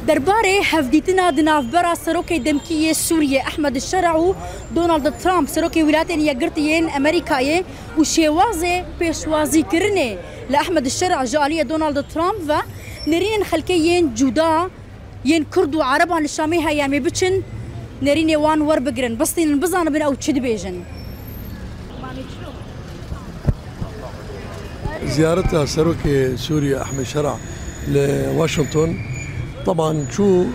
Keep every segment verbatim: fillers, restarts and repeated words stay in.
Derbarê hevdîtina di navbera serokê demkî yê Sûriyê Ehmed Şera û Donald Trump, serokê Wîlayetên Yekgirtî yên Amerîkayê û şêwazê pêşwazîkirinê li Ehmed Şera ji aliyê Donald Trump ve nêrînên xelkê yên cuda yên Kurd û Ereban li Şamê heye, em ê biçin nêrînê wan werbigirin, bistînin, bizanibin ew çi dibêjin. Ziyareta Serokê Sûriyê Ehmed Şera li Washington, teban çû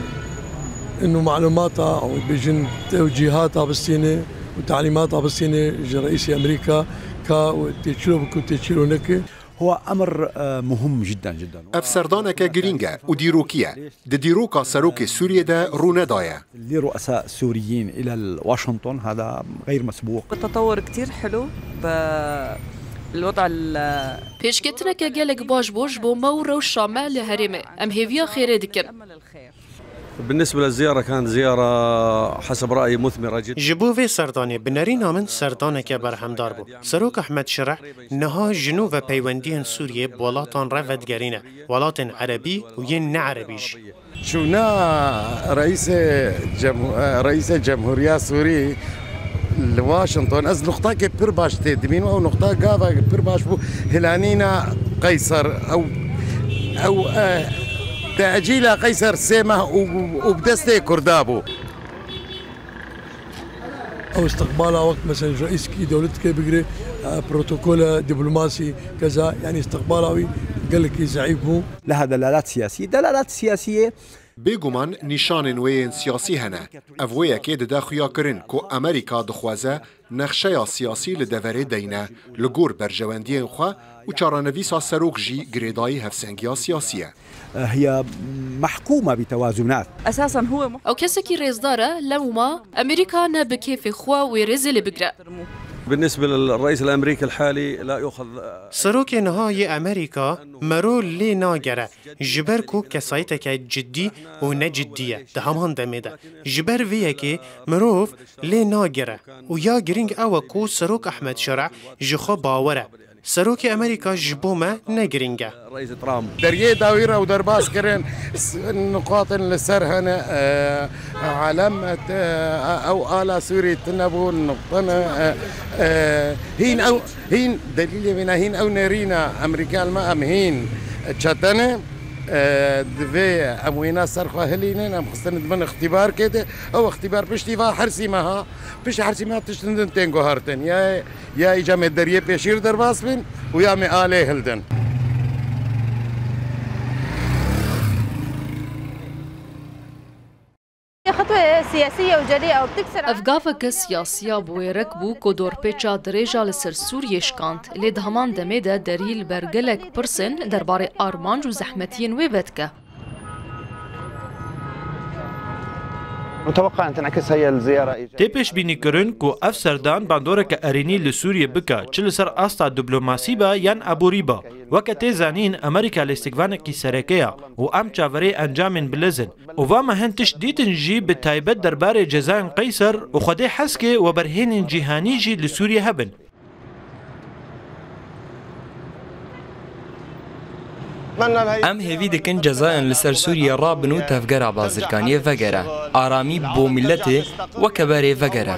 inu malûmata ew bêjin tewcîhata bistîne û talîmata bistîne ji reîsê Amerîka ka tê çilo bike û tê çilo neke. هو أمر، آه، مهم جدًا جدًا. Ev serdaneke girîng e û dîrokî ye. Di dîroka serokê Sûriyê de rûne daye. لرؤساء سوريين إلى واشنطن، هذا غير مسبوق. تطور كتير حلو بالوضع ال- Pêşketineke gelek baş bû ji bo me û rewşa me li herêmê. Em hêviya xêrê dikin. بالنسبة للزيارة، كانت زيارة حسب رأيي مثمرة جدًا. Ji bo vê serdanê, bi nerîna min serdaneke berhemdar bû. Serok Ehmed Şireh niha ji nû ve peywendiyên Sûriyê bi welatan re vedigerîne, welatên erebî û yên ne erebî jî. Çûna reîsê cem-, e, reîsê Cemhuriya Sûrî li Washington, ez nuqtakê pir baş tê dibînim. Ew nuqta gava pir baş bû, hilanîna Qeyser, ew, ew, e, tecîla Qeyser sê meh û, û bi destê Kurda bû. Ew istiqbala wek mesela ji reîskî dewletkê bigire, e, protokola diplomasî keza, yani istiqbala wî gelekî zeîf bû. لها دلالات سياسية، دلالات سياسية. Bêguman nîşanên wê yên siyasî hene. Ev wê yekê dide xuyakirin ku Amerîka dixwaze nexşeya siyasî li deverê deyne, li gor berjewendiyên xwe û çarenivîsa serok jî girêdayî hevsengiya siyasî ye. هي محكومة بتوازنات. أساسًا هو مح- Ew kesekî rêzdar e, lewma Amerîka ne bi kêfê xwe wê rêzê lê bigire. بالنسبة للرئيس الأمريكي الحالي لا يؤخذ. Serokê niha yê Amerîka mero lê nagere, ji ber ku kesayeteke cidî û ne cidî ye di heman demê de. Ji ber vê yekê mirov lê nagere û ya girîng ew e ku Serok Ehmed Şereh ji xwe bawer e. Serokê Amerîka ji bo me ne girîng e. رئيس ترامب. Deriyê dawî re û derbas kirin, s-, nuqatin li ser hene, e, alem, e, ew ala Sûrî tune bû, nuqtine, e, e, hîn ew, hîn delîlê wî ne, hîn ew nêrîna Amerîka li me, em hîn çetene, e, divê em wêna ser xwe hilînin, em xistine di bin îxtîbarkê de, ew îxtîbar piştî va hersî me ha, piştî hersî me ha tiştin din tên guhartin. Ya Ya îca me deriyê pêşî re derbas bin û ya me alê hildin. خطوة سياسية وجريئة وبتكسر Ev gaveke siyasî ya bi wêrek bû ku dorpêça dirêj a li ser Sûriyê şikand, lê di heman demê de derî li ber gelek pirsên derbarê armanc û zehmetiyên wê vedike. متوقع أن تنعكس هي الزيارة إيجابية. Tê pêşbînîkirin ku ev serdan bandoreke erênî li Sûriyê bike, çi li ser asta diplomasî be yan aborî be. Weke tê zanîn, Amerîka lîstikvanekî sereke ye û em çaverê encamên biliz in. Û va me hin tişt dîtin jî, bi taybet derbarê cezayên Qeyser û Xwedê Heskê weberhênên cîhanî jî li Sûriyê hebin. Em hêvî dikin cezayên li ser Sûriyê rabin û tevgera bazirganiyê vegere. Aramî bo miletê weke berê vegere.